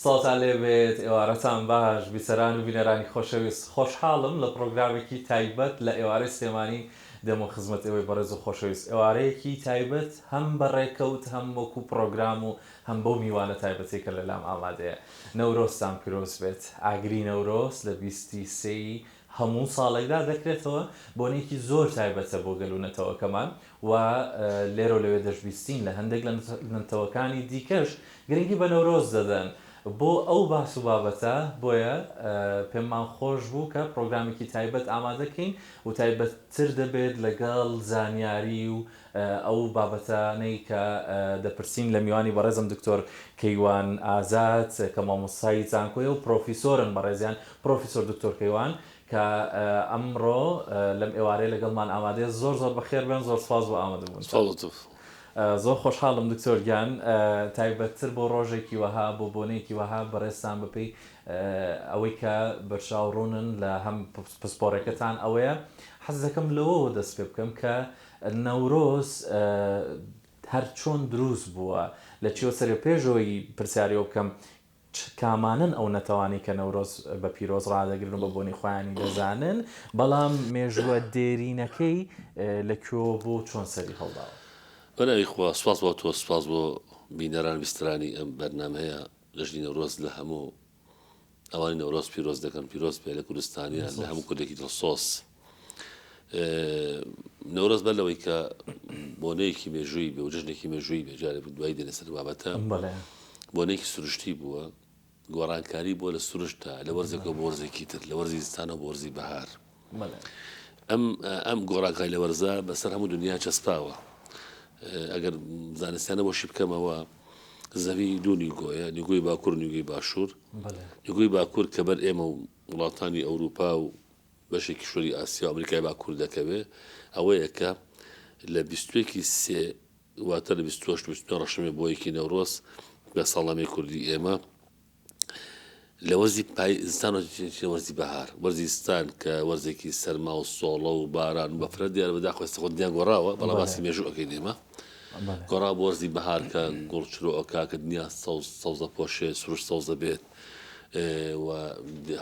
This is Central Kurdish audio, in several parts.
سڵاوتان لێبێت ئێوارەتان باش بیسەران و بینەرانی خۆشەویست خۆشحاڵم لە پڕۆگرامێکی تایبەت لە ئێوارەی سلێمانی دێمەوە خزمەت ئێوەی بەڕێز و خۆشەویست ئێوارەیەکی تایبەت هەم بە ڕێکەوت هەم وەکو پڕۆگرام و هەم بەو میوانە تایبەتەی کە لەلام ئامادەیە نەورۆزتان پیرۆز بێت ئاگری نەورۆز لە بیستی سێی هەموو ساڵێکدا دەکرێتەوە، بۆنەیەکی زۆر تایبەتە بۆ گەل و نەتەوەکەمان و لێرەو لەوێ دەشبیستین لە هەندێک لە نەتەوەکانی دیکەش گرنگی بە نەورۆز دەدەن بۆ ئەو باس و بابەتە، بۆیە پێممان خۆش بوو کە پڕۆگرامێکی تایبەت ئامادە کەین و تایبەتتر دەبێت لەگەڵ زانیاری و ئەو بابەتانەی کە دەپرسین لە میوانی بەڕێزم دکتۆر کەیوان ئازاد کە مامۆستای زانکۆیە و پرۆفیسۆرن بەڕێزیان پرۆفیسۆر دکتۆر کەیوان کە ئەمڕۆ لەم ئێوارەیە لەگەڵمان ئامادەیە زۆر زۆر بەخێر بێن زۆر سپاس بۆ ئامادەبوونتان. سپاس بۆ تۆ. زۆر خۆشحاڵم دکتۆر گیان تایبەتتر بۆ ڕۆژێکی وەها بۆ بۆنەیەکی وەها بەڕێزتان بەپێی ئەوەی کە بەرچاو ڕوونن لە هەم پسپۆڕێکەتان ئەوەیە حەز دەکەم لەوەوە دەست پێ بکەم کە نەورۆز هەر چۆن دروست بووە؟ لە چیەوە سەرێ پێش ئەوەی پرسیاری ئەوە بکەم چ کامانەن ئەو نەتەوانەی کە نەورۆز بە پیرۆز ڕادەگرن و بە بۆنەی خۆیانی دەزانن، بەڵام مێژووە دێرینەکەی لە کوێوە بوو و چۆن سەری هەڵداوە؟ بە ناوی خوا، سوپاس بۆ تۆ، سوپاس بۆ بینەران بیسترانی ئەم بەرنامەیە، جەژنی نەورۆز لە هەموو ئەوانی نەورۆز پیرۆز دەکەن پیرۆز بێ لە کوردستانیان لە هەموو کوردێکی دڵسۆز نەورۆز بەر لەوەی کە بۆنەیەکی مێژووی بێ و جژنێکی مێژووی بێ جارێ دوای دێنە سەر بابەتە بۆنێکی سروشتی بووە گۆڕانکاری بووە لە سروشتدا لە وەرزێکەوە بۆ وەرزێکی تر لە وەرزی زستانەوە بۆ وەرزی بەهار ئەم ئەم گۆڕانکاری لە وەرزە بەسەر هەموو دنیا چەسپاوە ئەگەر زانستیانە بۆشی بکەمەوە زەوی دوو نیگۆیە نیگۆی باکوور نیگۆی باشوور نیگۆی باکوور کە بەر ئێمە و وڵاتانی ئەوروپا و بەشێکی کیشوەری ئاسیا و ئەمریکای باکوور دەکەوێ ئەوەیە کە لە بیستێکی سێ واتە لە 28 ڕەشەمێ بۆ یەکی نەورۆز بە ساڵنامەی کوردی ئێمە لە وەرزی پای زستان وەرزی وەرزی بەهار وەرزی زستان کە وەرزێکی سەرما و سۆڵە و باران و بەفرە دیارە بەداخەوە ئێستا خۆ دنیا گۆڕاوە بەڵام باسی مێژوو ئەکەین ئێمە گۆڕا بۆ وەرزی بەهار کە گوڵ چرۆ ئەکا کە دنیا سەوز سەوزە پۆشێ سروشت سەوزە بێت و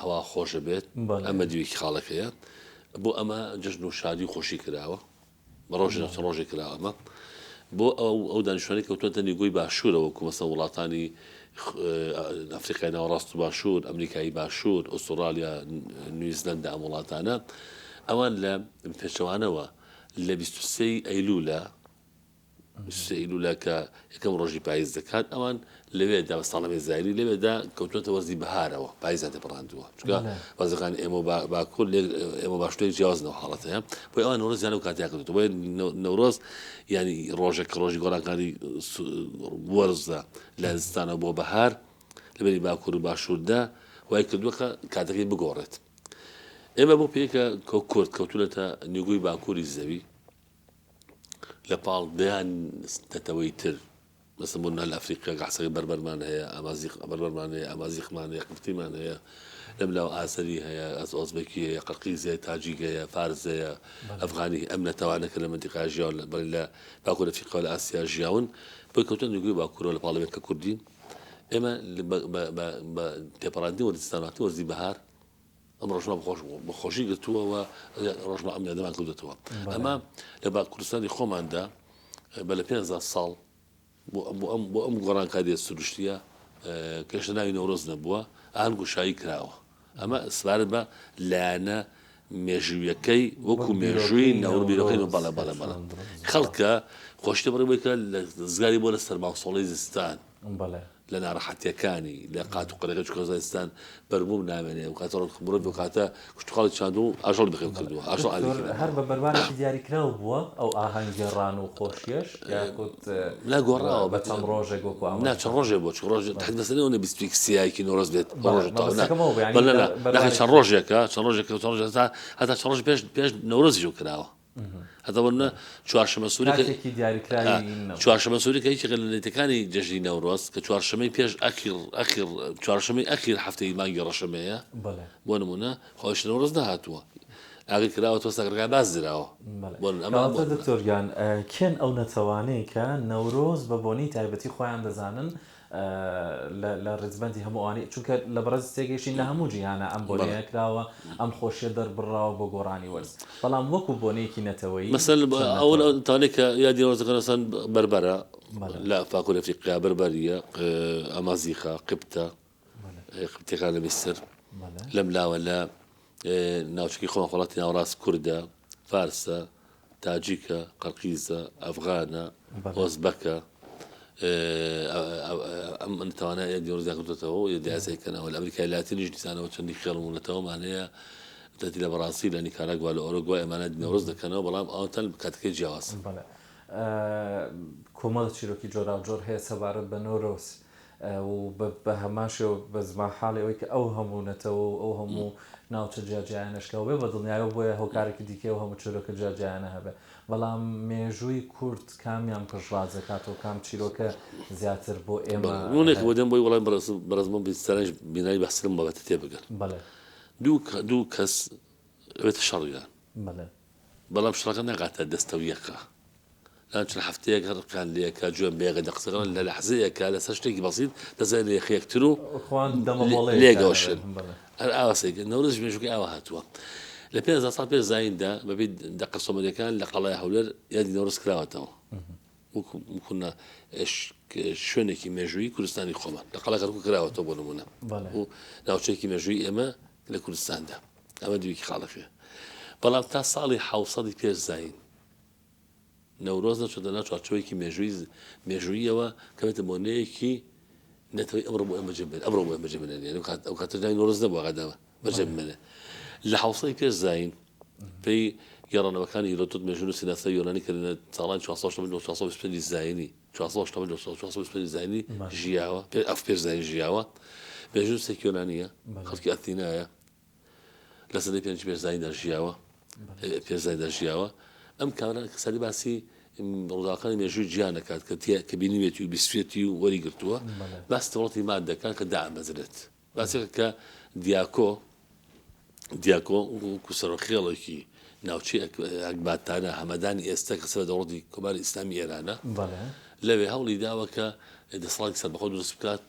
هەوا خۆشە بێت ئەمە دیوێکی خاڵەکەیە بۆ ئەمە جەژن و شادی و خۆشی کراوە بە ڕۆژێ نا چەند ڕۆژێک کراوە ئەمە بۆ ئەو ئەو دانیشتوانەی کەوتوونەتە نیگۆی باشوورەوە وەکو مەسەن وڵاتانی ئەفریقای ناوەڕاست و باشوور ئەمریکای باشوور ئوسترالیا نیوزلەندا ئەم وڵاتانە ئەوان لە پێچەوانەوە لە 23 ئەیلولە 23 ئەیلولە کە یەکەم ڕۆژی پاییز دەکات ئەوان لەوێدا بە ساڵەمێ زایری لەوێدا کەوتووەتە وەرزی بەهارەوە پاییزیان تێپەڕاندووە چونکە وەرزەکانی ئێمە و باکوور لێک ئێمە باشوور لێک جیاوازن ئەو حاڵەتەیە بۆیە ئەوان نەورۆزیان لەو کاتەیا کردووە بۆیە نەورۆز یانی ڕۆژێک کە ڕۆژی گۆڕانکاری وەرزە لە زستانەوە بۆ بەهار لە بەری باکوور و باشووردا وای کردووە کە کاتەکەی بگۆڕێت ئێمە بۆ پێیکە کە کورد کەوتونەتە نیگۆی باکووری زەوی لە پاڵ دەیان نەتەوەی تر مەسەلەن بۆ نمونە لە ئەفریقیا گەحسەکە بەربەرمان هەیە، ئامازیغ بەربەرمان هەیە، ئامازیغمان هەیە، قبتیمان هەیە، لەم لاوە ئازەری هەیە، ئەز ئۆزبەکی هەیە، قەرقیز هەیە، تاجیک هەیە، فارس هەیە، ئەفغانی هەیە، ئەم نەتەوانە کە لە مەنتیقا ژیاون لە بەڵێ لە باکوور ئەفریقا و لە ئاسیا ژیاون، بۆی کەوتنە نیگۆی باکوورەوە لە پاڵ ئێمە کە کوردین، ئێمە بە بە بە بە تێپەڕاندنی وەرزی زستان و هاتنی وەرزی بەهار ئەم ڕۆژمان بەخۆش بەخۆشی گرتووە و ڕۆژمان ئەم یادەمان کردوێتەوە ئەمە لە با کوردستانی خۆماندا بە لە 500 ساڵ بۆ ئەم بۆ ئەم گۆڕانکاریە سروشتیە کەشتە ناوی نەورۆز نەبووە ئاهەنگ و شایی کراوە ئەمە سبارەت بە لایەنە مێژوویەکەی وەکو مێژووی نەور بیرۆکەی بەڵێ بەڵێ بەڵێ خەڵکە خۆشتە بڕی بۆی کە لە زگاری بۆ لە سەرماوسۆڵی زستان لە ناڕەحەتیەکانی لە قات و قڕەکە چونکە زستان بەربووم نامێنێ و کاتە ڕۆ مرۆڤ و کاتە کشتوکاڵی چاندوو و ئاژەڵ بەخێو کردووە ئاژەڵ ئالی دکتۆر کردووە. هەر بە بەروارێکی دیاریکراو بووە ئەو ئاهەنگ گێڕان و خۆشیەش یاخود نا گۆڕاوە بە چەند ڕۆژێک وەکو نا ئاماژەتان چەند ڕۆژێ بووە چونکە ڕۆژێ بەڵێ. تحت مەسەلەی ئەوە نیە 21 سیایەکی نەورۆز بێت بەڵێ ڕۆژە تەواو نا مەبەستەکەم ئەوە بوو یانی بەڵێ لە نا ناخێ بەروارێکی چەند ڕۆژێکە چەند ڕۆژێکە چەند ڕۆژێک هەتا هەتا چەند ڕۆژ پێش پێش نەورۆزیش کراوە. هەتا بۆ نمونە چوارشەمە سووری کە کاتێکی دیاریکراوی نەبوو. چوارشەمە سووری کە یەکێکە لە نەریتەکانی جەژنی نەورۆز کە چوارشەمەی پێش ئەخیر ئەخیر چوارشەمەی ئەخیر هەفتەی مانگی ڕەشەمەیە بەڵێ. بۆ نمونە خۆ هێشتا نەورۆز نەهاتووە ئاگر کراوەتەوە سەگەکە باز دراوە بەڵێ. بۆ نمونە ئەمە کەواتە دکتۆر گیان کێن ئەو نەتەوانەی کە نەورۆز بە بۆنەی تایبەتی خۆیان دەزانن؟ لە ڕیزبەندی هەموو ئەوانەی چونکە لە بەڕێز تێگەیشتین لە هەموو جیهانا ئەم بۆنەیە کراوە ئەم خۆشیە دەربڕراوە بۆ گۆڕانی وەرز بەڵام وەکو بۆنەیەکی نەتەوەیی مەسەل ئەو نەتەوانەی کە یادی نەورۆز دەکەن مەسەلەن بەربەرە لە باکوور ئەفریقیا بەربەریە ئەمازیخە قبتە قبتیەکان لە میسر لەم لاوە لە ناوچەکەی خۆمان خۆڵاتی ناوەڕاست کوردە، فارسە، تاجیکە، قەرقیزە، ئەفغانە، ئۆزبەکە، ئەم نەتەوانە یەک ڕزیان کردوێتەوە و دیاسای کەنەوە لە ئەمریکای لاتینیش دیسانەوە چەندی خێڵ و نەتەوەمان هەیە تەتی لە بەڕازیل لە نیکاراگوا لە ئۆرۆگوای ئەمانە نەورۆز دەکەنەوە بەڵام ئەوتەن کاتەکەی جیاواز. بەڵێ کۆمەڵە چیرۆکی جۆراوجۆر هەیە سەبارەت بە نەورۆز و بە هەمان شێوە بە زمانحاڵی ئەوەی کە ئەو هەموو نەتەوە و ئەو هەموو ناوچە جیاجیایانەش کە هەبێ بە دڵنیایەوە بۆیە هۆکارێکی دیکەی ئەو هەموو چیرۆکە جیاجیایانە هەبێ بەڵام مێژووی کورد کامیان پشتڕاست دەکاتەوە کام چیرۆکە زیاتر بۆ ئێمە نموونەیەک بۆ دێم بۆی وەڵامی بەڕێز بەڕێزم بیسترانیش بینەرانی بەحسی لەم بابەتە تێبگەن. بەڵێ. دوو کەس ئەبێتە شەڕیان. بەڵێ. بەڵام شەڕەکە ناگاتە دەستە و یەکە. لان چەند هەفتەیەک ڕقیان لێکە جوێن بەیەکە دەقسەکەن لە لەحزەیەکە لەسەر شتێکی بەسیط دەزانن لە یەکتر و خوان دەمەمۆڵەیەکیان لێگەوەشن هەر ئاوا سەیرکە نەورۆزیش مێژووەکەی ئاوا هاتووە لە 5000 ساڵ پێش زاییندا بەپێی دەقە سۆمەریەکان لە قەڵای هەولێر یادی نەورۆز کراوەتەوە وەکو شوێنێکی مێژووی کوردستانی خۆمان لە قەڵای کەرکوک کراوەتەوە بۆ نمونە و ناوچەیەکی مێژووی ئێمە لە کوردستاندا ئەمە دوویەکی خاڵەکەیە بەڵام تا ساڵی 600 پێش زایین نەورۆز نەچۆتە ناو چوارچێوەیەکی مێژووی مێژووییەوە کە بێتە بۆنەیەکی نەتەوەی ئەمڕۆ بۆ ئێمە جێ بمێنێ ئەمڕۆ بۆ ئێمە جێ بمێنێ یعنی ئەو کاتە ناوی نەورۆز نەبووە ئاگادارە بەجێ بمێنێ لە حوسەی پێش زایین پێی گێڕانەوەکانی هیرۆدۆت مێژوونووسی ناسراوی یۆنانی کە لە ساڵانی 489 425 زایینی 489 425 زایینی ژیاوە ئەف پێش زایین ژیاوە مێژوونووسێکی یۆنانییە خەڵکی ئەثینایە لە سەدەی پێنج پێش زاییندا ژیاوە پێش زاییندا ژیاوە ئەم کابرا کەسانی باسی ڕووداوەکانی مێژووی جیان دەکات کە تیا کە بینیوێتی و بیستوێتی و وەری گرتووە باس دەوڵەتی ماد دەکات کە دامەزرێت باسێک کە دیاکۆ دیاکۆ وەکو سەرۆخێڵێکی ناوچەی ئەکباتانە هەمەدانی ئێستا کە سەر دەوڵەتی کۆماری ئیسلامی ئێرانە لەوێ هەوڵی داوە کە دەسەڵاتی سەربەخۆ دروست بکات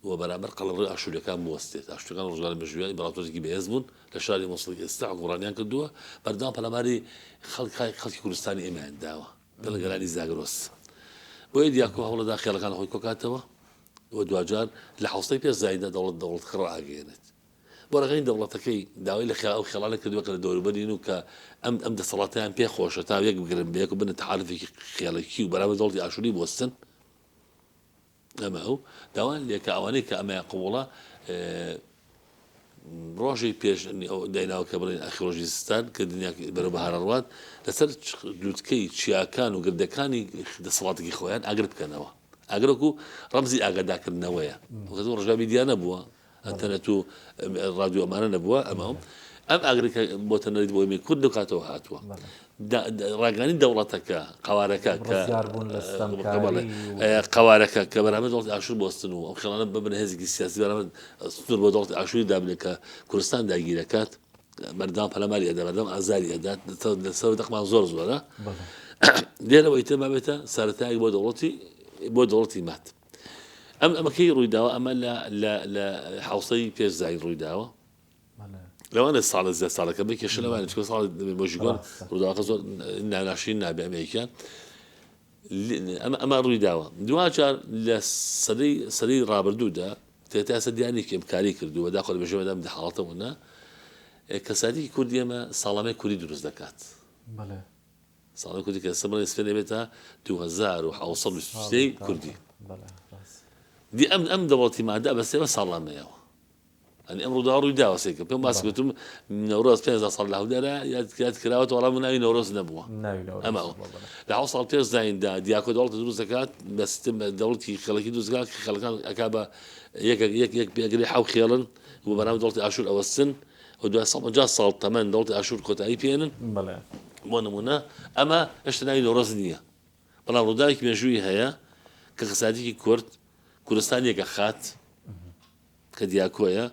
و بەرامبەر قەڵەمڕەوی ئاشوورییەکان بوەستێت. ئاشوورییەکان ڕۆژگارە مێژوویە ئیمپراتۆریەکی بەهێز بوون لە شاری موسڵی ئێستا حوکمڕانیان کردووە، بەردەوام پەلاماری خەڵک خەڵکی کوردستانی ئێمەیان داوە لەگەڵ گەلانی زاگرۆس. بۆیە دیاکۆ هەوڵەدا خێڵەکان خۆی کۆکاتەوە و دواجار لە حەوسەی پێش زاییندا دەوڵەت دەوڵەتەکە ڕائەگەیەنێت. بۆ ڕاگەیاندنی دەوڵەتەکەی داوای لە ئەو خێڵانە کردووە کە لە دەوروبەرین و کە ئەم ئەم دەسەڵاتەیان پێ خۆشە تا یەک بگرن بە یەک و ببنە تەحالوفێکی خێڵەکی و بەرامبەر دەوڵەتی ئاشووری بوەستن. ئەمە ئەو داوایان لێ کە ئەوانەی کە ئەمەیان قبوڵە ڕۆژی پێش دایناوە کە بڵێن ئەخی ڕۆژی زستان کە دنیا بەرەو بەهارە ڕوات لەسەر لوتکەی چیاکان و گردەکانی دەسەڵاتێکی خۆیان ئاگر بکەنەوە ئاگرەک و ڕەمزی ئاگاداکردنەوەیە ڕۆژگا میدیا نەبووە ئەنتەرنێت و ڕادیۆ ئەمانە نەبووە ئەمە ئەم ئاگرەکە بۆتە نەریت بۆ ئێمەی کورد لەو کاتەوە هاتووە ڕاگەیاندنی دەوڵەتەکە قەوارەکە کە قەوارەکە کە بەرامبەر دەوڵەتی ئاشوور بۆستن و ئەو خێڵانە ببنە هێزێکی سیاسی بەرامبەر سنوور بۆ دەوڵەتی ئاشووری دابنێت کە کوردستان داگیرەکات بەردەوام پەلاماری ئەدا بەردەوام ئازاری ئەدات لەسەر دەقمان زۆر زۆرە لێرەوە ئیتر بابێتە سەرەتایەک بۆ دەوڵەتی بۆ دەوڵەتی مات ئەم ئەمە کەی ڕوویداوە ئەمە لە لە لە حوسەی پێش زین ڕوویداوە لەوانە ساڵە زیاد ساڵەکە بێ کێشە لەوانە چکە ساڵ مۆژیگۆن ڕووداوەکە زۆر ناشرین نابێ ئەمەیەکیان ئەمە ئەمە ڕوویداوە دواجار لە سەدەی سەدەی ڕابردوودا تێتا سەدیانی کێمکاری کردووە داخۆ لە بەژێوەدام دەحاڵەتەوە نا کەساتێکی کوردی ئەمە ساڵامەی کوردی دروست دەکات بەڵێ ساڵی کوردی کە ئێستا بڵێن سپێنێ بێتە 2723 کوردی دی ئەم ئەم دەوڵەتی مادە بەسێ بە ساڵانەیەوە ئەنی ئەم ڕووداوە ڕووی داوە سێکە پێم باس گوتم نەورۆز 5000 ساڵ لە هەولێرە یاد یاد کراوەتەوە وەڵام ناوی نەورۆز نەبووە ئەمە لە حەوت ساڵ پێش زایندا دیاکۆ دەوڵەت دروست دەکات بە سیستم دەوڵەتی خێڵەکی دروست دەکات کە خێڵەکان ئەکا بە یەک یەک یەک پێگرێ حەو خێڵن و بەرامبەر دەوڵەتی ئاشوور ئەوەستن و دوای 150 ساڵ تەمەن دەوڵەتی ئاشوور کۆتایی پێێنن. بەڵێ. بۆ نموونە ئەمە هێشتا ناوی نەورۆز نییە، بەڵام ڕووداوێکی مێژوویی هەیە کە کەسایەتیی کورد کوردستان یەکەخات کە دیاکۆیە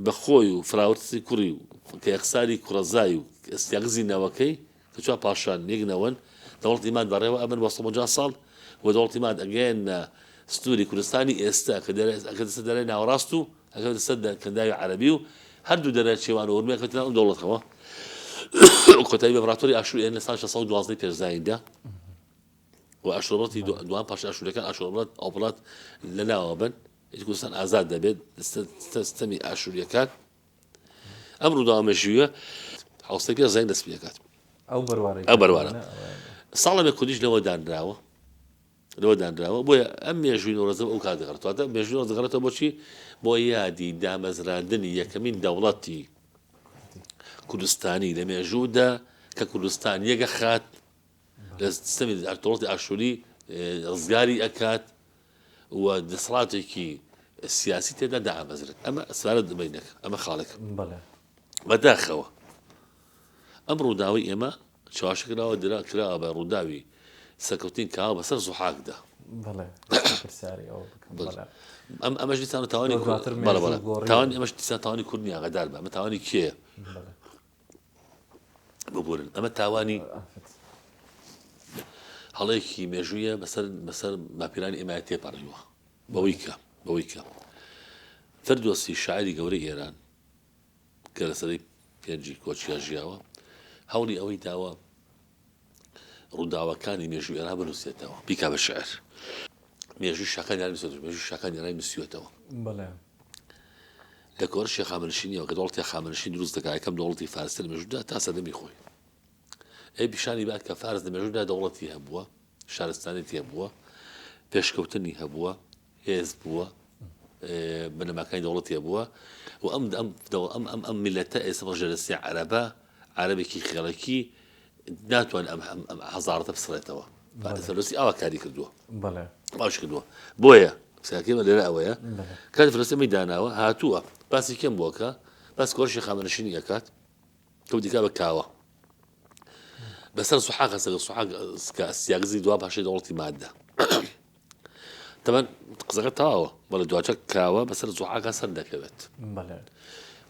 بە خۆی و فراورتسی کوڕی و کەیەخساری کوڕەزای و ئەستیاگزی نەوەکەی کە چوار پاشان یەک نەوەن دەوڵەتی ماد بەڕێوە ئەبەن بۆ 150 ساڵ و دەوڵەتی ماد ئەگەیەننە. سنووری کوردستانی ئێستا کە ئەکەوێتە سەر دەریای ناوەڕاست و ئەکەوێتە سەر کەنداوی عەرەبی و هەردوو دەریای چێوان و ئورمیە ئەکەوێتە ناو ئەم دەوڵەتەوە. کۆتایی بە ئیمپراتۆری ئاشوور ئێن لە ساڵی 612 پێش زاییندا و ئاشوورەتی دوام پاش ئاشوورەکان ئاشوورەت ئەوپڵات لە ناوە بن ئیتر کوردستان ئازاد دەبێت ستەمی ئاشووریەکان. ئەم ڕووداوە مێژوویە حوسەی پێش زایین دەست پێکات. ئەو بەروارەی ئەو بەروارە ساڵە کوردیش لەوە دانراوە. لەوە دانراوە، بۆیە ئەم مێژووی نەورۆزە بۆ ئەو کات دەگەڕێتەوە. واتە مێژووی نەورۆز دەگەڕێتەوە بۆ چی؟ بۆ یادی دامەزراندنی یەکەمین دەوڵەتی کوردستانی لە مێژوودا کە کوردستان یەکەخات لە سیستەمی دەوڵەتی ئاشووری ڕزگاری ئەکات و دەسەڵاتێکی سیاسی تێدا دامەزرێت. ئەمە سەبارەت بە ئەمە خاڵێک. بەداخەوە ئەم ڕووداوەی ئێمە چەواشە کراوە درا کراوە بە ڕووداوی سەرکەوتنی کاوە بەسەر زوحاکدا. بەڵێ پرسیاری ئەوە بکەم. بەڵێ. ئەم ئەمەش دیسان تاوانی تۆ دواتر بەڵێ بەڵێ مێژوو گۆڕیوە. تاوانی ئەمەش دیسان تاوانی کورد نییە ئاگادار بە ئەمە تاوانی کێیە؟ بەڵێ. ببورن ئەمە تاوانی ئافت. هەڵەیەکی مێژوویە بەسەر بەسەر باپیرانی ئێمە تێپەڕیوە بەوەی کە بەوەی کە فردۆسی شاعیری گەورەی ئێران کە لە سەدەی پێنجی کۆچیا ژیاوە، هەوڵی ئەوەی داوە ڕووداوەکانی مێژووی ئێران بنووسێتەوە، بیکا بە شیعر. مێژووی شاکانی ئێران نووسێتەوە، مێژووی شاکانی ئێرانی نووسیوەتەوە. بەڵێ. لە کۆرشی هەخامەنشینیەوە کە دەوڵەتی هەخامەنشین دروست دەکات، یەکەم دەوڵەتی فارسی لە مێژوودا تا سەردەمی خۆی. ئەی پیشانی بات کە فارس لە مێژوودا دەوڵەتی هەبووە، شارستانیەتی هەبووە، پێشکەوتنی هەبووە، هێز بووە، بنەماکانی دەوڵەتی هەبووە و ئەم ئەم ئەم ئەم ئەم میللەتە ئێستا بە ژێردەستی عەرەبە، عەرەبێکی خێڵەکی ناتوانێت ئەم ئەم ئەم حەزارەتە بسڕێتەوە. فەردۆسی ئاوا کاری کردووە. بەڵێ. باش کردووە. بۆیە قسەکەی من لێرە ئەوەیە کاتی فەردۆسی ئەمەی داناوە هاتووە باسی کێم بۆکە باس کۆرشی خامەنشینی ئەکات کەو دیکە بە کاوە بەسەر سوحاق هەستە سوحاق سیاگزی دوا پاشای دەوڵەتی مادە تەبەن قسەکە تەواوە بەڵێ دواجار کاوە بەسەر زوحاکا سەر دەکەوێت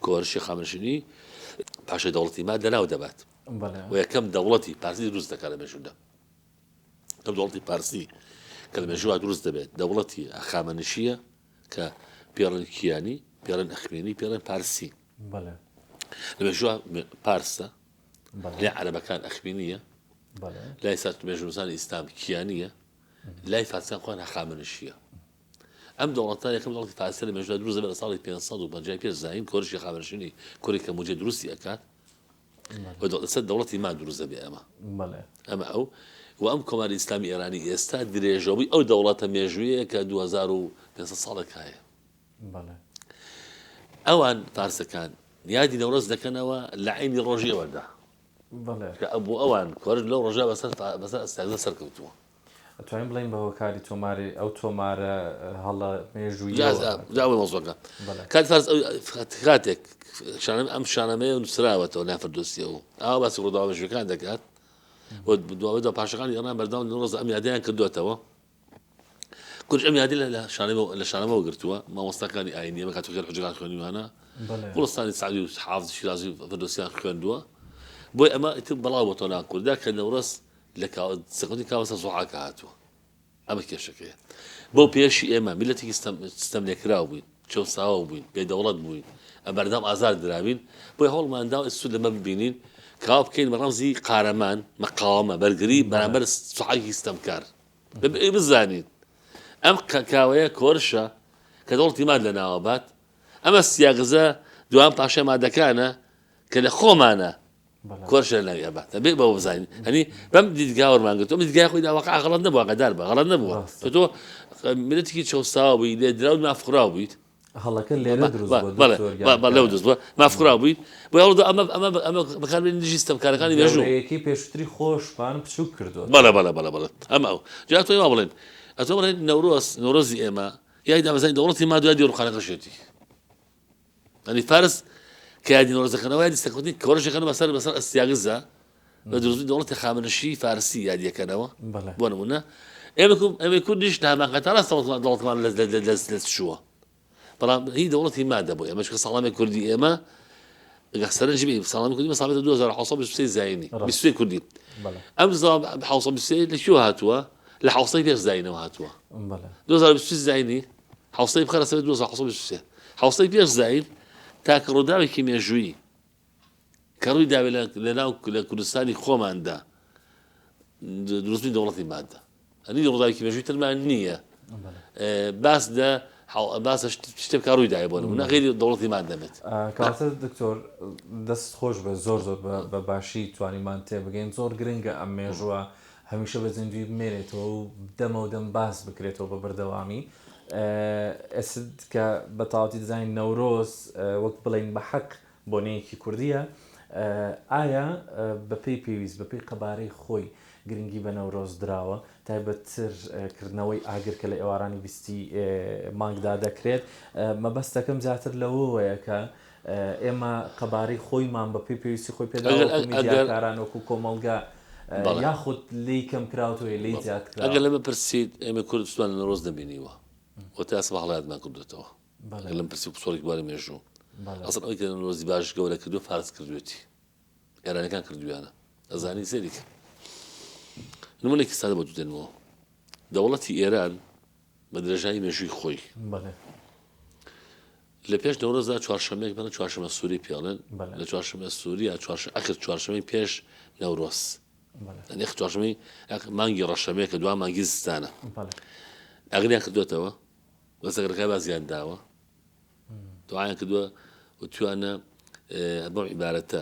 کۆرشی خامنشینی پاشای دەوڵەتی ماد لەناو دەبات و یەکەم دەوڵەتی پارسی دروست دەکات لە مێژوودا ئەم دەوڵەتی پارسی کە لە مێژووە دروست دەبێت دەوڵەتی ئەخامەنشیە کە پێڵن کیانی پێڵن ئەخمێنی پێڵن پارسی لە مێژووە پارسە لای عەرەبەکان ئەخمینیە لای سات مێژوونووسانی ئیسلام کیانیە لای فارسیان خۆیان هەخامەنشیە. ئەم دەوڵەتە یەکەم دەوڵەتی فارسیە لە مێژوودا دروست دەبێت لە ساڵی 550 پێش زایین کۆرشی هەخامەنشینی کوڕی کەموجێ دروستی ئەکات و لەسەر دەوڵەتی ماد دروست دەبێت ئەمە ئەمە ئەو و ئەم کۆماری ئیسلامی ئێرانی ئێستا درێژەوەی ئەو دەوڵەتە مێژوویە کە 2500 ساڵێک هەیە. ئەوان فارسەکان یادی نەورۆز دەکەنەوە لە عینی ڕۆژی ئەوەدا. کە بۆ ئەوان کۆرش لەو ڕۆژە بەسەر بەسەر ئەستاگزە سەرکەوتووە. ئەتوانین بڵێین بە هۆکاری تۆماری ئەو تۆمارە هەڵە مێژووییەوە هاتووە. جا ئەوەی مەوزوعەکە. کاک فارس ئەو کاتێک شانە ئەم شانامەیە نووسراوەتەوە لای فردۆسیەوە ئاوا باسی ڕووداوە مێژوویەکان دەکات و دوابەدوا پاشەکانی ئێران بەردەوام لە ڕۆژ ئەم یادەیان کردووەتەوە. کورد ئەم یادی لە شانەوە لە شانەوە گرتووە مامۆستاکانی ئاینی ئێمە کاتۆکیان حجەکان خوێنیوانە گوڵستانی سعدی و حافظ شیرازی و فردۆسیان خوێندووە بۆی ئەمە ئیتر بەڵاو بۆتەوە ناو کوردا کە نەورەس لە سەکەوتی کاوەسە زوحاکە هاتووە ئەمە کێشەکەیە بۆ پێشی ئێمە میلەتێکی ستەم لێکراو بووین چەوساوە بووین بێدەوڵەت بووین بەردەم ئازار دراوین بۆی هەوڵماندا سوود لەمە ببینین کاوە بکەین بە ڕەمزی قارەمان مەقاومە بەرگری بەرامبەر سوحاکی ستەمکار دەبێ بزانین ئەم کاوەیە کۆرشە کە دەوڵەتی ماد لەناوە بات، ئەمە سیاگزە دوام پاشای مادەکانە کە لە خۆمانە کۆرشە لەناوی ئەبات. دەبێ بەوە بزانین هەنی بەم دیدگا وەرمان گرتووە. ئەم دیدگای خۆی داواقع غەڵەت نەبووە، ئاگادار بە غەڵەت نەبووە. تۆ میللەتێکی چەوساوە بووی، لێدراو و مافخوراو بوویت. هەڵەکە لێرە دروست بووە دکتۆر گیان. بەڵێ دروست بووە مافخوراو بوویت. بۆیە هەوڵ ئەمە ئەمە ئەمە بەکاربێنین دژی ستەمکارەکانی مێژوو. گەورەیەکەی پێشووتری خۆشمان بچووک کردووەتەوە. بەڵێ بەڵێ بەڵێ بەڵێ ئەمە ئەو. جا ئەتوانی وا بڵێن ئەتوان بڵێن نەورۆز نەورۆزی ئێمە یادی دامەزرانی دەوڵەتی ماد و یادی ڕووخانەکەشێتی. یانی فارس کە یادی نەورۆز دەکەنەوە یادی سەرکەوتنی کۆرش دەکەنەوە بەسەر بەسەر ئەستیاگزا بە دروستبوونی دەوڵەتی خامنشی فارسی یادی دەکەنەوە. بۆ نموونە ئێمە ئێمەی کوردیش لە هەمان کاتا ڕاستە دەوڵەتمان لە دەست چووە بەڵام هی دەوڵەتی مادە بۆ ئێمە چونکە ساڵامی کوردی ئێمە ئەگەر سەرنج بێ ساڵامی کوردی ساڵی 2723 زایینی 23 کوردی ئەم 723 لە کوێ هاتووە؟ لە حوسەی پێش زاینەوە هاتووە. 2023 زاینی حوسەی بخەرە سەر 2723 حوسەی پێش زاین تاکە ڕووداوێکی مێژوویی کە ڕووی داوێ لە ناو لە کوردستانی خۆماندا دروستبوونی دەوڵەتی مادە هەنی ڕووداوێکی مێژووی ترمان نییە باس لە باس شتێک کە ڕووی دایە بۆ نمونە غیری دەوڵەتی ماد نەبێت. کەواتە دکتۆر دەست خۆش بێت زۆر زۆر بە باشی توانیمان تێبگەین زۆر گرنگە ئەم مێژووە هەمیشە بە زیندووی بمێنێتەوە و دەمەو دەم باس بکرێتەوە بە بەردەوامی ئێستا کە بە تەواوەتی دەزانین نەورۆز وەک بڵێین بە حەق بۆنەیەکی کوردییە، ئایا بەپێی پێویست، بەپێی قەبارەی خۆی گرنگی بە نەورۆز دراوە، تایبەتتر کردنەوەی ئاگر کە لە ئێوارانی بیستی مانگدا دەکرێت، مەبەستەکەم زیاتر لەوەوەیە کە ئێمە قەبارەی خۆیمان بەپێی پێویستی خۆی پێداوە وەکو میدیاکاران، وەکو کۆمەڵگا، یاخود لێی کەم کراوەتەوە یا لێی زیاد کراوە؟ ئەگەر لەمە پرسیت، ئێمەی کورد سوودمان لە نەورۆز نەبینیوە و تا ئێستا بە هەڵە یادمان کردووەتەوە. ئەگەر لەم پرسی پسۆڵێکی بواری مێژوو ئەسڵ ئەوەی کە نەورۆزی باش گەورە کردووە فارس کردوێتی ئێرانەکان کردویانە ئەزانی سەیری کە نمونێکی سادە بۆ دێنمەوە دەوڵەتی ئێران بە درێژایی مێژووی خۆی لە پێش نەورۆزدا چوارشەمێک بەڵێ چوارشەمە سووری پێڵێن لە چوارشەمە سووریا چوارش ئەخر چوارشەمەی پێش نەورۆز ئەخ چوارشەمەی مانگی ڕەشەمەیە کە دوا مانگی زستانە ئەگریان کردوێتەوە بەسەگەکە بازیان داوە دوعایان کردووە وتویانە بەم عیبارەتە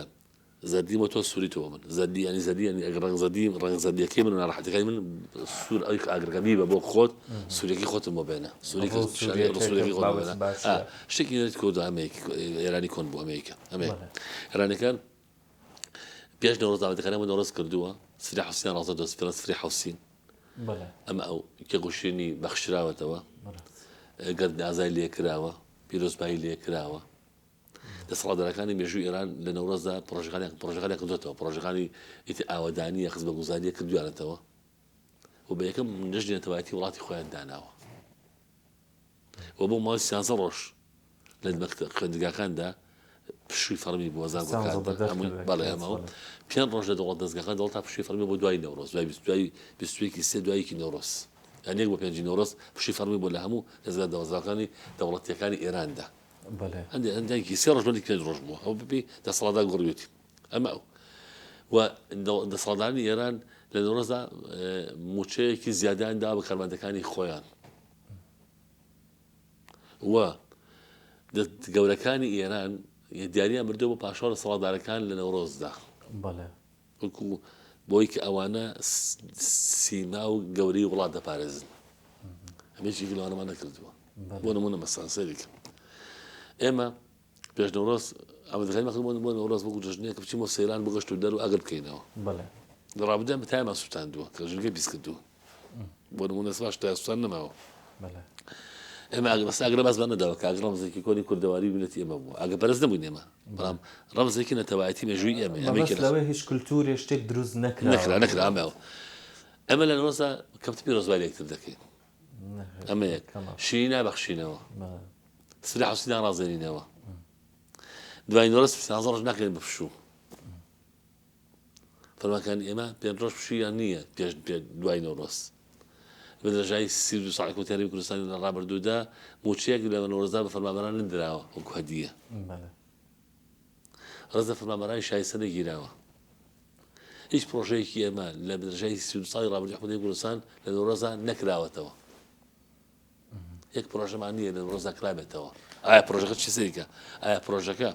زەردی بۆ تۆ سووری تۆ من زەردی ینی زەردی ینی ئەگەر ڕەنگ زەردی ڕەنگ زەردیەکەی من و ناڕەحەتەکانی من سوور ئەوی ئاگرەکە بیبە بۆ خۆت سوورەکەی خۆتم بۆ بێنە سووری سوورەکەی خۆت بۆ بێنە شتێکی نەریت کۆ ئەمەیەکی ئێرانی کۆن بوو ئەمەیەکە ئەمەیە ئێرانەکان پێش نەورۆز داوەتەکانیان بۆ نەورۆز کردووە سفری حوسیان ڕاستە دۆست پێڵێن سفری حوسین ئەمە ئەو کێگوشێنی بەخشراوەتەوە گەردن ئازای لێ کراوە پیرۆزبایی لێ کراوە دەسەڵاتدارەکانی مێژوو ئێران لە نەورۆزدا پرۆژەکانیان پرۆژەکانیان کردوێتەوە پرۆژەکانی ئیتی ئاوەدانیە خزمەتگوزاریە کردویانەتەوە و بە یەکەم جەژنی نەتەوایەتی وڵاتی خۆیان داناوە و بۆ ماوەی سیانزە ڕۆژ لە مەکتەب خوێندگاکاندا پشووی فەڕمی بووە زانکۆکاندا هەمووی بەڵێ ئەمە و پێنج ڕۆژ لە دەوڵەت دەزگاکان دەوڵەت تا پشووی فەڕمی بۆ دوای نەورۆز دوای دوای بیستویەکی سێ دوایەکی نەورۆز یان یەک بۆ پێنجی نەورۆز پشووی فەڕمی بۆ لە هەموو دەزگا دامەزراوەکانی دەوڵەتیەکانی ئێراندا هەندێک هەندێکی سێ ڕۆژ بەندی پێنج ڕۆژ بووە ئەو بەپێی دەسەڵاتدا گۆڕیوێتی ئەمە ئەو و دەسەڵاتدارانی ئێران لە نەورۆزدا مووچەیەکی زیادەیان داوە بە کارمەندەکانی خۆیان و گەورەکانی ئێران دیاریان بردووە بۆ پاشا و دەسەڵاتدارەکان لە نەورۆزدا وەکو بۆی کە ئەوانە سیما و گەورەی وڵات دەپارێزن هەمێکی لەوانەمان نەکردووە بۆ نمونە مەسان سەریک ئێمە پێش نەورۆز ئامادەکاریمان کرد بۆ نەورۆز وەکو جەژنێک بچین بۆ سەیران بۆ گەشت و دەر و ئاگر بکەینەوە لە ڕابردوودا تایمان سووتاندووە کە ژینگەی پیس کردووە بۆ نموونە سباش تای سووتان نەماوە ئێمە ئاگر بەس ئاگرە باسمان نەداوە کە ئاگر ڕەمزێکی کۆنی کوردەواری و میللەتی ئێمە بووە ئاگر پەرست نەبووین ئێمە بەڵام ڕەمزێکی نەتەوایەتی مێژووی ئێمە ئێمە لەوەی هیچ کولتوورێ شتێک دروست نەکرا نەکرا نەکرا ئەمە ئێمە لە نەورۆزدا کەمتر پیرۆزبای لە یەکتر دەکەین ئەمە یەک شیری نابەخشینەوە سلاح و سینا ڕازێنینەوە دوای نۆرەس سیانزە ڕۆژ ناکرێن بە پشوو فەرمانکانی ئێمە پێنج ڕۆژ پشوویان نییە پێش دوای نەورۆز بە درێژایی 32 ساڵی حکومەتی هەرێمی کوردستانی لە ڕابردوودا مووچەیەک لە نەورۆزدا بە فەرمانبەران نەدراوە وەکو هەدیە ڕێز لە فەرمانبەرانی شایستە نەگیراوە هیچ پرۆژەیەکی ئێمە لە درێژایی 32 ساڵی ڕابردووی حکومەتی کوردستان لە نەورۆزدا نەکراوەتەوە یەک پرۆژەمان نییە لە نەورۆزدا کرابێتەوە ئایا پرۆژەکە چی سەیرکە ئایا پرۆژەکە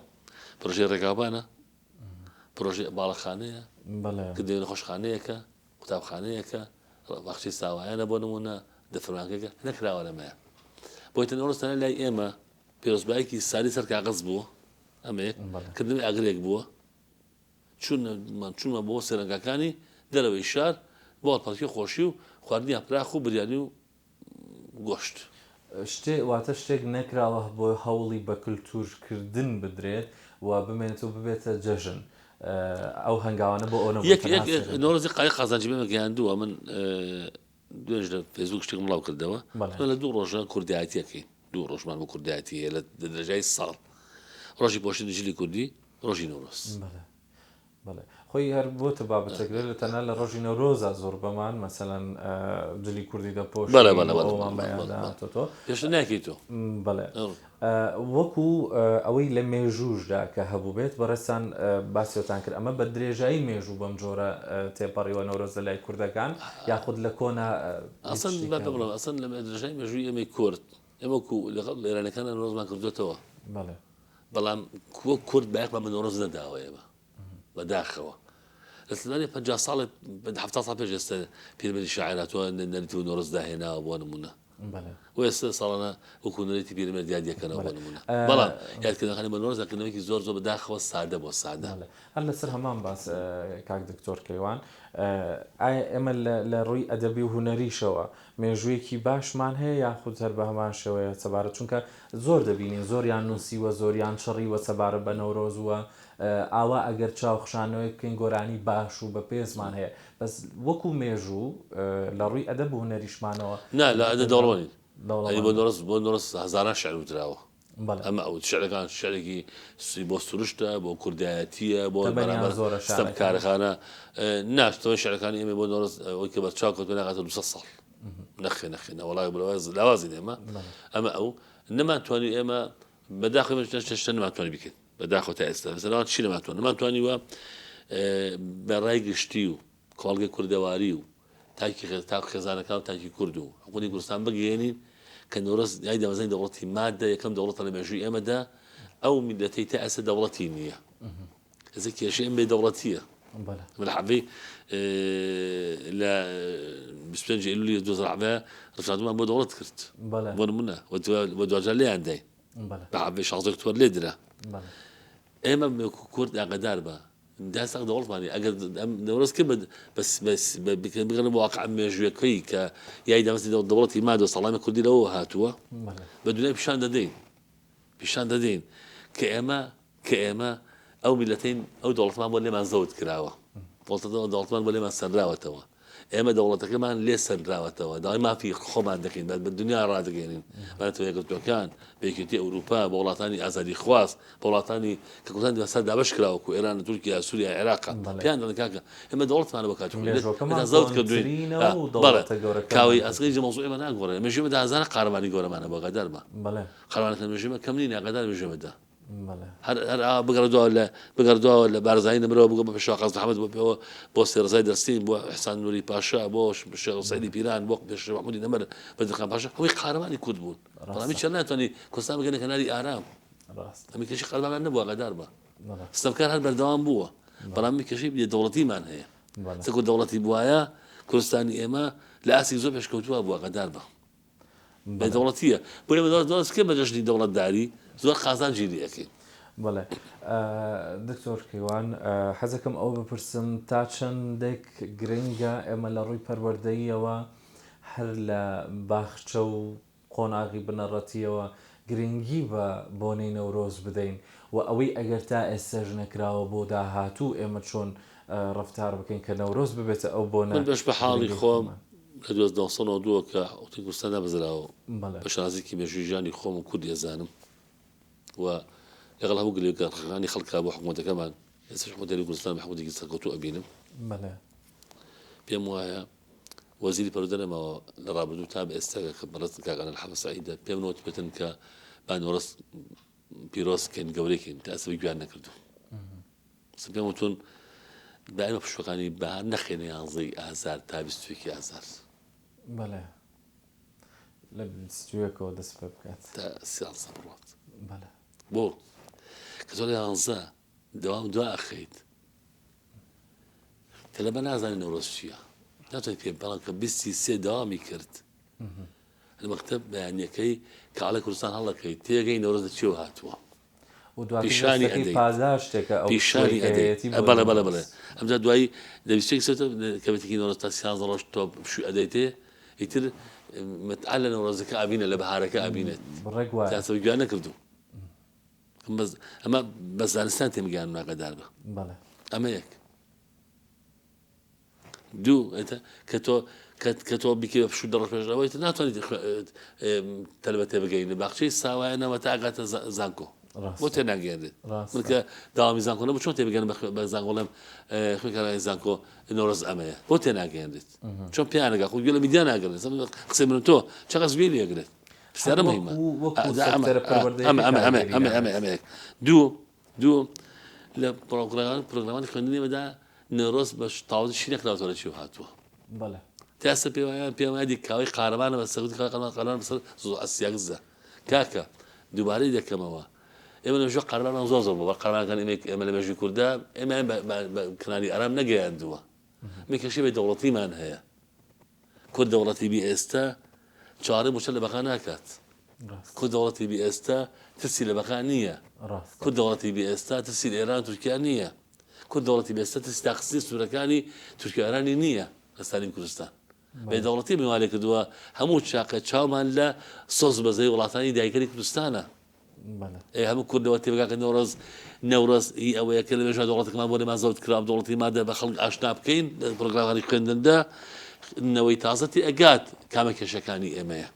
پرۆژەی ڕێگاوبانە پرۆژەی باڵەخانەیە کردنەوەی نەخۆشخانەیەکە قوتابخانەیەکە باخچەی ساوایانە بۆ نمونە دەفرمانگەکە نەکراوە لەمەیە بۆیتە نەورۆز تەنیا لای ئێمە پیرۆزبایەکی ساری سەر کاغەز بووە ئەمەیە کردنەوەی ئاگرێک بووە چوونمان بۆ سەیرانگاکانی دەرەوەی شار بۆ هەڵپەڕکێ خۆشی و خواردنی یاپراخ و بریانی و گۆشت. شتێ واتە شتێک نەکراوه بۆ هەوڵی بە کلتور کردن بدرێت و بمێنێت و ببێتە جەژن ئەو هەنگاوانە بۆ ئەو نەبوون یەک تەنها یەک سەیران. نەورۆزی قایق قازانجی بەمە گەیاندووە من دوێنێش لە فەیسبووک شتێکم بڵاو کردەوە بەڵێ. لە دوو ڕۆژە کوردایەتی ئەکەین دوو ڕۆژمان بۆ کوردایەتی هەیە لە درێژای ساڵ ڕۆژی پۆشینی جلی کوردی ڕۆژی نەورۆز. بەڵێ. بەڵێ خۆی هەر بۆتە بابەتێک لێرە تەنها لە ڕۆژی نەورۆزا زۆربەمان مەسەلەن جلی کوردی دەپۆشین بەڵێ بەڵێ و بەڵێ ئەومان بەڵێ بەیان بەڵێ بەڵێ داهاتۆتەوە. پێشتر ناکەی تۆ. بەڵێ وەکو ئەوەی لە مێژووشدا کە هەبووبێت بەڕێزتان باسیتان کرد ئەمە بە درێژایی مێژوو بەم جۆرە تێپەڕیوە نەورۆز لە لای کوردەکان یاخود لە کۆنا هیچ ئەسڵەن شتێک با پێ هەبوو؟ بڵێم ئەسڵەن لە درێژایی مێژووی ئێمەی کورد ئێمە وەکو لەگەڵ ئێرانیەکانا نەورۆزمان کردووەتەوە. بەڵێ. بەڵام وەک کورد بایەخمان بە نەورۆز نەداوە ئێمە بەداخەوە لە سلێمانی 50 ساڵێ 70 ساڵ پێش ئێستا پیرمەردی شاعیر هاتووە نەریتی و نەورۆز داهێناوە بۆ نمونە و ئێستا ساڵانە وەکو نەریتی پیرمێرد یاد یەکەنەوە بۆ نمونە بەڵام یادکردنەکانی بە نەورۆز یادکردنەوەیەکی زۆر زۆر بەداخەوە سادە بۆ سادە. هەر لەسەر هەمان باس کاک دکتۆر کەیوان ئایا ئێمە لە ڕووی ئەدەبی و هونەریشەوە مێژوویەکی باشمان هەیە یاخود هەر بە هەمان شێوەیە سەبارەت چونکە زۆر دەبینین زۆریان نووسیوە زۆریان چڕیوە سەبارەت بە نەورۆز و ئاوا ئەگەر چاو خشانەوەیەک بکەین گۆرانی باش و بەپێزمان هەیە بەس وەکو مێژوو لە ڕووی ئەدەب و هونەریشمانەوە نا لە ئەدەب دەوڵەمەندین یانی بۆ دەوڵەمەندن. نەورۆز بۆ نەورۆز هەزاران شیعر وتراوە. بەڵێ. ئەمە ئەو شعرەکان شعرێکی بۆ سروشتە بۆ کوردایەتیە بۆ تەمەنیان بەرامبەر زۆرە ستەم شعرەکان. کارخانە نا تەمەنی شعرەکانی ئێمە بۆ نەورۆز ئەوەی کە بەرچاو کەوتوە ناگاتە 200 ساڵ نەخێ نەخێ نەوەڵا لاوازین ئێمە بەڵێ. ئەمە ئەو نەمانتوانی ئێمە بەداخەوە ئێمە شتە نەمانتوانی بکەین بەداخەوە تا ئێستا مەسەلەن چی نەمانتوانی نەمانتوانیوە بە ڕای گشتی و کۆمەڵگەی کوردەواری و تاکی تاک خێزانەکان و تاکی کورد و حکومەتی کوردستان بگەیەنین کە نەورۆز یای دامەزرانی دەوڵەتی مادە یەکەم دەوڵەتە لە مێژووی ئێمەدا ئەو میللەتەی تا ئێستا دەوڵەتی نییە ئێستا کێشەی ئەم بێ دەوڵەتیە من حەڤەی لە 25 ئەیلولی 2017 ڕفراندومان بۆ دەوڵەت کرد بۆ نمونە و دواجار لێیان داین بە حەڤەی 16 ئۆکتۆبەر لێ درا ئێمە کورد ئاگادار بە داساق دەوڵەتمان نیە ئەگەر ئەم نەورۆز کرد بە بەس بە بگەڕێن بۆ واقع مێژوویەکەی کە یای دامەزرانی دەوڵەتی ماد و سەڵامی کوردی لەوەوە هاتووە بە دنیای پیشان دەدەین پیشان دەدەین کە ئێمە کە ئێمە ئەو میلەتەین ئەو دەوڵەتمان بۆ لێمان زەوت کراوە دەوڵەتمان بۆ لێمان سەنراوەتەوە ئێمە دەوڵەتەکەمان لێ سەنراوەتەوە، داوای مافی خۆمان دەکەین، بە دنیا ڕادەگەیەنین، بە نەتەوە یەکگرتووەکان، بە یەکێتی ئەوروپا، بە وڵاتانی ئازادیخواز، بە وڵاتانی کە کوردستان بەسەر دابەش کراوە وەکو ئێران و تورکیا، سوریا، عێراق، پێیان دەڵێن کاکە ئێمە دەوڵەتمانە بۆ کاتی خۆی مێژووەکەمان لێتان زەوت کردووین. کۆنترینە و بەڵێ دەوڵەتە گەورەکەمان کاوەی هەیە. ئەسڵی مەوزوعی ئێمە ناگۆڕێ، مێژووی ئێمە هەزاران قارەمانی گەورەمان هەبوو ئاگادار بە. قارەمانەکانی مێژووی ئێمە کەم نین، ئاگادار مێژووی ئێمەدا. هەر هەر ئاوا بگەڕێ دواوە لە بگەڕێ دواوە لە بارزانی نەمرەوە بگە بە پێشەوا قازی محەمەد بۆ پێوە بۆ سەید ڕەزای دەرسیم بۆ ئیحسان نوری پاشا بۆ شێخ سەعیدی پیران بۆ پێشەوا مەحموودی نەمر بەدرخان پاشا هەمووی قارەمانی کورد بوون بەڵام هیچیان ناتوانی کوردستان بگەنە کەناری ئارام ئەمی کێشەی قارەمانمان نەبووە ئاگادار بە ستەمکار هەر بەردەوام بووە بەڵام ئەمی کێشەی بێ دەوڵەتیمان هەیە چەکو دەوڵەتی بوایە کوردستانی ئێمە لە ئاستی زۆر پێشکەوتووە بووە ئاگادار بە بێ دەوڵەتیە بۆیە بە دەوڵەت بکەین بە جەژنی دەوڵەتداری زۆر قازانجی لێ ئەکەین. بەڵێ دکتۆر کەیوان حەزەکەم ئەوە بپرسم تا چەندێک گرنگە ئێمە لە ڕووی پەروەردەییەوە هەر لە باخچە و قۆناغی بنەڕەتیەوە گرنگی بە بۆنەی نەورۆز بدەین و ئەوەی ئەگەر تا ئێستەش نەکراوە بۆ داهاتوو ئێمە چۆن ڕەفتار بکەین کە نەورۆز ببێتە ئەو بۆنە من بەش بە حاڵی گرنگەی خۆم خۆمان. لە 1992 کە حکومەتی کوردستان دامەزراوە بەڵێ. بە شانازیەکی مێژووی ژیانی خۆم و کوردی ئەزانم و لەگەڵ هەموو گلەیی و گەڕخەکانی خەڵکا بۆ حکومەتەکەمان ئێستاش حکومەتی هەرێمی کوردستان بە حکومەتێکی سەرکەوتوو ئەبینم. بەڵێ. پێم وایە وەزیری پەروەردە نەماوە لە ڕابردوو تا بە ئێستا کە بەڕێز کاک ئەنەل حەمە سەعیدە پێم نەوتبێتن کە با نەورۆز پیرۆز کەین گەورەی کەین تا ئێستا بە گوێیان نەکردوو. ئێستا پێم وتون با ئێمە پشووەکانی بەهار نەخەینە یانزەی ئازار تا بیست و یەکی ئازار. بەڵێ لە بیست و یەکەوە دەست پێ بکات. تا سیانزە بڕوات. بەڵێ. بۆ؟ کە تۆ لە یانزە دەوام دوا ئەخەیت تەلەبە نازانێت نەورۆز چییە ناتوانێت پێ بەڵام کە 23 دەوامی کرد لە مەکتەب بەیانیەکەی کە ئاڵای کوردستان هەڵەکەی تێگەی نەورۆز لە چیەوە هاتووە و دواتر پیشانی دەستەکەی ئەدەیت پاداشتێکە ئەو پیشانی پشووەی کە ئەدەیت هەیەتی بۆ بەڵێ بەڵێ بەڵێ نەورۆز. ئەمجا دوایی لە 21 سێتە کە بێتێکی نەورۆز تا سیانزە ڕۆژ تۆ پشووی ئەدەیتێ ئیتر متعە لە نەورۆزەکە ئەبینێت لە بەهارەکە ئەبینێت ڕێک وایە. تا سەر گوێیان نەکردوو بەس ئەمە بە زانستان تێمگەیان ئاگادار بە بەڵێ. ئەمە یەک دوو کە تۆ کە تۆ بیکەی بە پشوو دە ڕۆژ پێش ئەوەی تر ناتوانیت تەلبە تێبگەینی باخچەی ساوایە نەوە تا ئەگاتە زانکۆ. بۆ تێناگەیەنرێت؟ من کە داوامی زانکۆ نەبوو چۆن تێبگەن بە زانکۆ بڵێم خوێندکارانی زانکۆ نەورۆز ئەمەیە؟ بۆ تێناگەیەنرێت؟ چۆن پێیانەگا؟ خۆ گوێ لە میدیا ناگرن، قسەی من و تۆ چەند کەس گوێی لێگرێت؟ پرسیارە مهمە. ئەمە ئەمە ئەمە ئەمە ئەمە ئەمە یەک. دوو دوو لە پرۆگرامانی خوێندنی ئێمەدا نەورۆز بە تەواوەتی شی نەکراوەتەوە لە چیەوە هاتووە. بەڵێ. تا ئێستا پێ وایە پێ وایە دی کاوەی قارەمانە بە سەر کاوەی قارەمان قارەمان بەسەر زۆر ئەسیاگزە. کاکە دووبارەی دەکەمەوە ئێمە لە مێژوو قارەمانمان زۆر زۆر بووە قارەمانەکان ئێمە ئێمە لە مێژووی کورددا ئێمەیان بە کەناری ئارام نەگەیاندووە. ئێمە کێشەی بێ دەوڵەتیمان هەیە. کورد دەوڵەتی بی ئێستا چاوەڕێی مووچە لە بەغا ناکات. کورد دەوڵەتی بی ئێستا ترسی لە بەغا نییە. کورد دەوڵەتی بی ئێستا ترسی لە ئێران و تورکیا نییە. کورد دەوڵەتی بی ئێستا ترسی داخستنی سنوورەکانی تورکیا و ئێرانی نییە لە سەرێمی کوردستان. بێ دەوڵەتی وا لێ کردووە هەموو چاقێ چاومان لە سۆز و بەزەی وڵاتانی داگیرکەری کوردستانە. ئێ هەموو کورد لەوە تێبگا کە نەورۆز نەورۆز هی ئەوەیە کە لە مێژوودا دەوڵەتەکەمان بۆ لێمان زەوت کرا، دەوڵەتی مادە بە خەڵک ئاشنا بکەین لە پرۆگرامەکانی خوێندندا نەوەی تازە تێ ئەگات کامە کێشەکانی ئێمەیە.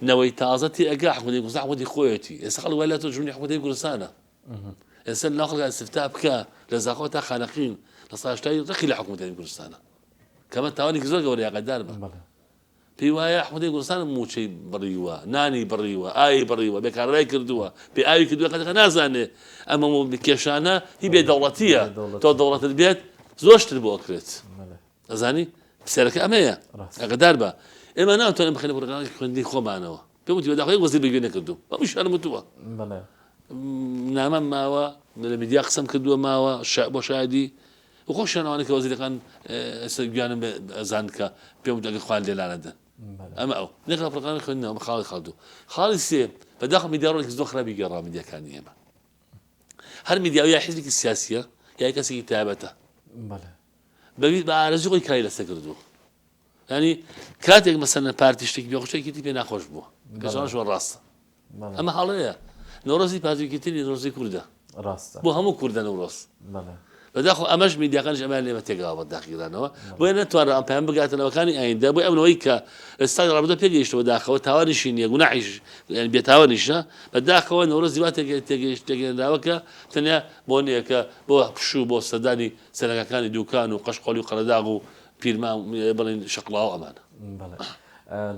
نەوەی تازە تێ ئەگا حکومەتی کوردستان حکومەتی خۆیەتی. ئێستا خەڵک وای لە تۆ جمهوری حکومەتی کوردستانە. ئێستا لەناو خەڵکا ئیستفتا بکە لە زاخۆ تا خانەقین لە سا هەشتای ڕقی لە حکومەتی کوردستانە. کەمە تاوانێکی زۆر گەورەیە ئاگادار بە. پێی وایە حکومەتی کوردستان مووچەی بڕیوە، نانی بڕیوە، ئاوی بڕیوە، بێکارەبای کردووە، بێ ئاوی کردووە، کاتێک نازانێ ئەم هەموو کێشانە هی بێ دەوڵەتییە، تۆ دەوڵەتت بێت زۆر شتت بۆ ئەکرێت. ئەزانی پرسیارەکە ئەمەیە، ئاگادار بە. ئێمە ناتوانین بخەینە پرۆگرامی خوێندنی خۆمانەوە. پێم وتی بەداخەوە یەک وەزیر بەگوێ نەکردووم، هەمووشیانم وتووە. نامەم ماوە، لە میدیا قسەم کردووە ماوە بۆ شایدی. و خۆشیان ئەوانەی کە وەزیرەکان ئێستا گیانم بێ ئەزان کە پێم وت ئەگەر خۆیان لێ لانەدەن ئەمە ئەو نەک لە پرۆگرامی خوێندنەوە ئەمە خاڵی خاڵ دوو خاڵی سێ بەداخەوە میدیا ڕۆڵێکی زۆر خراپی گێڕا میدیاکانی ئێمە هەر میدیا یا حیزبێکی سیاسیە یا کەسێکی تایبەتە بەوی بە ئارەزوی خۆی کاری لەسەر کردووە ینی کاتێک مەسەلەن پارتی شتێکی پێ خۆشە یەکێتی پێ ناخۆش بووە پێچەوانەش ڕاستە ئەمە هەڵەیە نەورۆزی پارتی یەکێتی نیە نەورۆزی کوردە ڕاستە بۆ هەموو کوردە نەورۆز بەداخۆ ئەمەش میدیاکانیش ئەمەیان لێمە تێگاوە بە داخگیرانەوە بۆیە نەتوانرا ئەم پەیام بگاتە نەوەکانی ئایندە بۆی ئەم نەوەی کە ئێستا ڕابردوو پێگەیشتەوە داخەوە تاوانیشی نییە گوناحیش یعنی بێتاوانیشە بەداخەوە نەورۆزی وا تێگەیشت تێگەیەنراوە کە تەنیا بۆ نییە کە بۆ پشوو بۆ سەردانی سەرەکەکانی دوکان و قەشقۆلی و قەرەداغ و پیرمام بڵێن شەقڵاوە ئەمانە. بەڵێ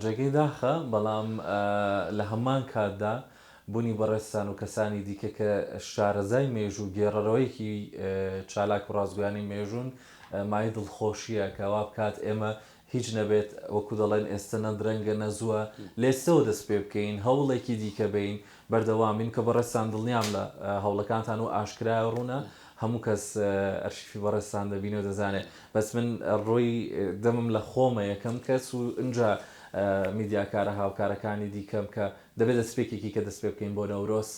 جێگەی داخە، بەڵام لە هەمان کاتدا بونی بەڕێزتان و کەسانی دیکە کە شارەزای مێژوو و گێڕەرەوەیەکی چالاک و ڕاستگۆیانەی مێژوون مایەی دڵخۆشییە کە وا بکات ئێمە هیچ نەبێت وەکو دەڵێن ئێستە نە درەنگە نە زووە لێستەوە دەست پێ بکەین هەوڵێکی دیکە بەین بەردەوام بین کە بەڕێزتان دڵنیام لە هەوڵەکانتان و ئاشکرایە و ڕوونە هەموو کەس ئەرشیفی بەڕێزتان دەبینێ و دەزانێ بەس من ڕووی دەمم لە خۆمە یەکەم کەس و ئینجا میدیاکارە هاوکارەکانی دیکەم کە دەبێ دەستپێکێکی کە دەست پێ بکەین بۆ نەورۆز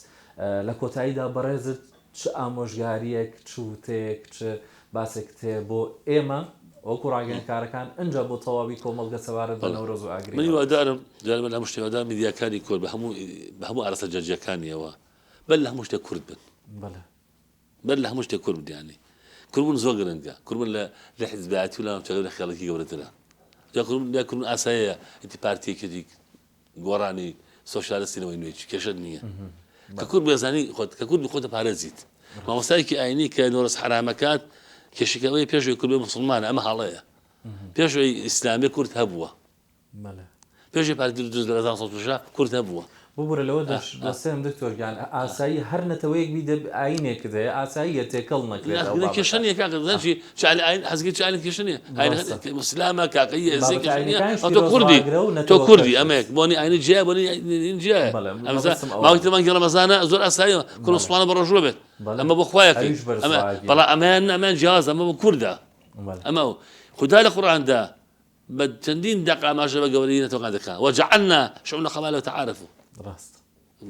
لە کۆتاییدا بەڕێزت چ ئامۆژگارییەک چ وتەیەک چ باسێکت هەیە بۆ ئێمە وەکو ڕاگەیەنکارەکان ئینجا بۆ تەواوی کۆمەڵگە سەبارەت بە نەورۆز و ئاگری من نەورۆز؟ هیوادارم جارێ بەر لە هەموو شتێک هیوادارم میدیاکانی کورد بە هەموو بە هەموو ئاراستە جیاجیاکانیەوە بەر لە هەموو شتێک کورد بن. بەڵێ. بەر لە هەموو شتێک کورد بن یانی کوردبوون زۆر گرنگە کوردبوون لە لە حیزبایەتی و لە ناوچەکە لە خێڵێکی گەورەترە جا کوردبوون یا کوردبوون ئاساییە ئیتی پارتی یەکێتی گۆڕانی سۆشیالیستی نەوەی نوێ چی کێشەت نییە کە کورد بێزانی خۆت کە کورد خۆتە پارێزیت مامۆستایەکی ئاینی کە نۆرس حرامەکات کێشەکە ئەوەیە پێش ئەوەی کورد بێ موسڵمانە ئەمە هەڵەیە پێش ئەوەی ئیسلامی کورد هەبووە پێشی پارتی دروست لە 1960 کورد هەبووە. ببورە لەوە دەستێم دکتۆر گیان ئاسایی هەر نەتەوەیەک بی دەب ئاینێکت هەیە ئاساییە تێکەڵ نەکرێت ئەو بابەتە. کێشە نییە کاکە دەزانی چی چ ئاین حەزگە چ ئاینێک کێشە نییە ئاین ئیسلامە کاکەییە ئێزدییە بابەتە کێشە نییە ئاینەکانیش تۆ پیرۆز کوردی ڕاگرە و تۆ نەتەوەکەشت. کوردی ئەمەیەک بۆنی ئاینی جیایە بۆنی ئاینی جیایە بەڵێ ئەمە مەبەستم ئەوە ماوەی بوو. تر مانگی ڕەمەزانە زۆر ئاساییە کورد بەڵێ موسڵمانە بە ڕۆژووە بێت بەڵێ ئەمە بۆ خوایەکەی ئەویش بەرز ئەمە ڕاگرە. بەڵام ئەمەیان ئەمەیان جیاوازە ئەمە بۆ کوردە بەڵێ. ئەمە ئەو خودا لە قورئاندا بە چەندین دەق ئاماژە بە گەورەیی نەتەوەکان دەکا، وجعلنا شعوبا قبائل لتعارفوا. ڕاستە.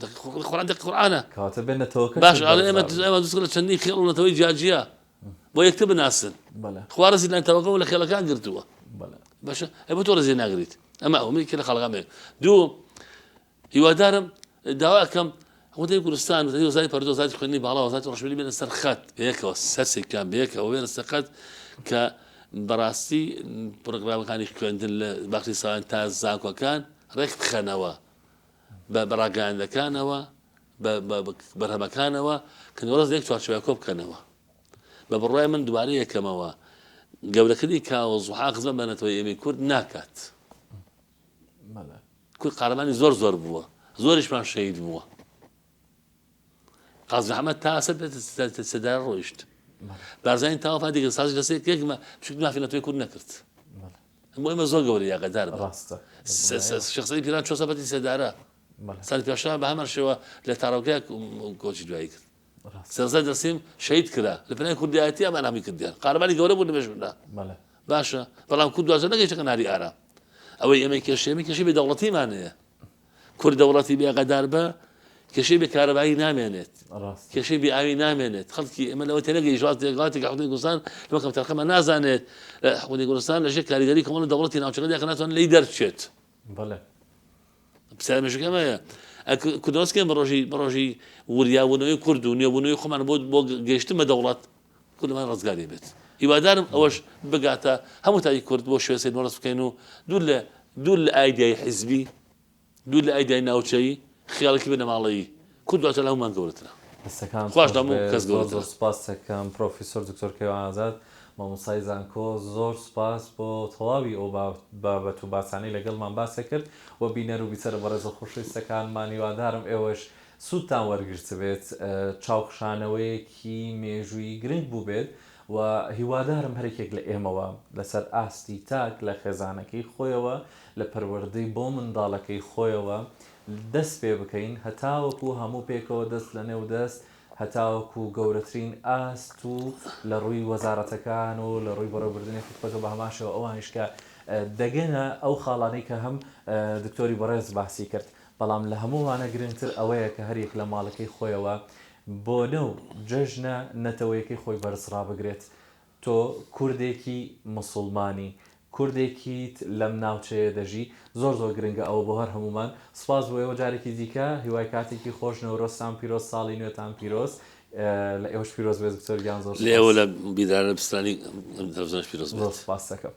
دەقی قورئان دەقی قورئانە. کەواتە بێ نەتەوەکەشت باشە ئەڵێ ئێمە بەرزابن. ئێمە دروست کرد لە چەندین خێڵ و نەتەوەی جیاجیا بۆ یەکتر بناسن. بەڵێ. خوا ڕێزی لە نەتەوەکە و لە خێڵەکان گرتووە. بەڵێ. باشە ئەی بۆ تۆ ڕێزی ناگریت؟ ئەمە ئەوە من یەکێ لە خاڵەکان بێ. دوو هیوادارم داوا ئەکەم حکومەتی کوردستان وەزارەتی وەزارەتی پەروەردە وەزارەتی خوێندنی باڵا وەزارەتی ڕۆشنبیری بێنە سەر خەت بەیەکەوە سەرسێکیان بەیەکەوە بێنە سەر خەت کە بەڕاستی پرۆگرامەکانی خوێندن لە باخچەی ساوایان تا زانکۆکان ڕێک بخەنەوە بە بەڕاگەیاندەکانەوە. بە بەرهەمەکانەوە کە نەورۆز لە یەک چوارچێوە کۆ بکەنەوە. بە بڕوای من دووبارە یەکەمەوە گەورەکردنی کاوە زوحاک خزمەت بە نەتەوەی ئێمەی کورد ناکات. کورد قارەمانی زۆر زۆر بووە، زۆریشمان شەهید بووە. قازی محەممەد تا سەر سێدارە ڕۆیشت. بارزانی تا وەفاتی کرد سازش لەسەر یەک بچوک مافی نەتەوەی کورد نەکرد. بۆ ئێمە زۆر گەورەیە ئاگادار بە. ڕاستە. شێخ سەعید پیران چووە سەر بەردی سێدارە. ساڵی پێشا بە هەمان شێوە لە تاراوگەیەک کۆچی دوایی کرد. سەرزای دەرسیم شەهید کرا لە پێناوی کوردایەتی ئەمان هەمووی کردیان قارەمانی گەورە بوون لە مێژوودا. باشە بەڵام کورد دواجار نەگەیشتە کەناری ئارام. ئەوەی ئێمەی کێشەی ئێمە کێشەی بێ دەوڵەتیمان هەیە. کورد دەوڵەتی بێ ئاگادار بە کێشەی بێ کارەبایی نامێنێت. کێشەی بێ ئاوی نامێنێت. خەڵکی ئێمە لەوە تێنەگەیشت وڵاتێک حکومەتی کوردستان لەوە کەمتەرخەمە نازانێت حکومەتی کوردستان لەژێر کاریگەری کۆمەڵی دەوڵەتی ناوچەکەدا کە ناتوانێت لێی دەرچێت. بەڵێ. پرسیارە مێژووەکە ئەمەیە کوردەوە سکێن بە ڕۆژی بە ڕۆژی وریابوونەوەی کورد و نوێبوونەوەی خۆمان بۆ بۆ گەیشتن بە دەوڵەت کورد لەمان ڕزگاری بێت هیوادارم ئەوەش بگاتە هەموو تاکی کورد بۆ شوێ سەید نۆڕەس بکەین و دوور لە دوور لە ئایدیای حیزبی دوور لە ئایدیای ناوچەیی خیاڵێکی بنەماڵەیی کورد دواتر لە هەموومان گەورەترە. دەستەکانت خواش خۆش لە هەموو بێت کەس زۆر گەورەترە. زۆر سوپاست دەکەم پرۆفیسۆر دکتۆر کەیوان ئازاد مامۆستای زانکۆ زۆر سوپاس بۆ تەواوی ئەو بابەت و باسانەی لەگەڵمان باست کرد و بینەر و بیسەرە بەڕێز و خۆشەویستەکانمان هیوادارم ئێوەش سوودتان وەرگرتبێت چاوخشانەوەیەکی مێژوویی گرنگ بووبێت و هیوادارم هەرێکێک لە ئێمەوە لەسەر ئاستی تاک لە خێزانەکەی خۆیەوە لە پەروەردەی بۆ منداڵەکەی خۆیەوە دەست پێ بکەین هەتاوەکو هەموو پێکەوە دەست لە نێو دەست هەتاوەکو گەورەترین ئاست و لە ڕووی وەزارەتەکان و لە ڕووی بەڕێوەبردنی حکومەتەوە بە هەمان شێوە ئەوانیش کە دەگەنە ئەو خاڵانەی کە هەم دکتۆری بەڕێز باسی کرد بەڵام لە هەمووانە گرنگتر ئەوەیە کە هەریەک لە ماڵەکەی خۆیەوە بۆنە و جەژنە نەتەوەیەکەی خۆی بەرز ڕابگرێت تۆ کوردێکی موسوڵمانی کوردێکیت لەم ناوچەیە دەژی زۆر زۆر گرنگە ئەوە بۆ هەر هەموومان سوپاس بۆ ئێوە جارێکی دیکە هیوای کاتێکی خۆش نەورۆزتان پیرۆز ساڵی نوێتان پیرۆز لە ئێوەش پیرۆز بێت دکتۆر گیان زۆر لە ئێوە سوپاس. لە بیرانە بسترانی تەلەفزیۆنەش پیرۆز زۆر بێت. سوپاست دەکەم.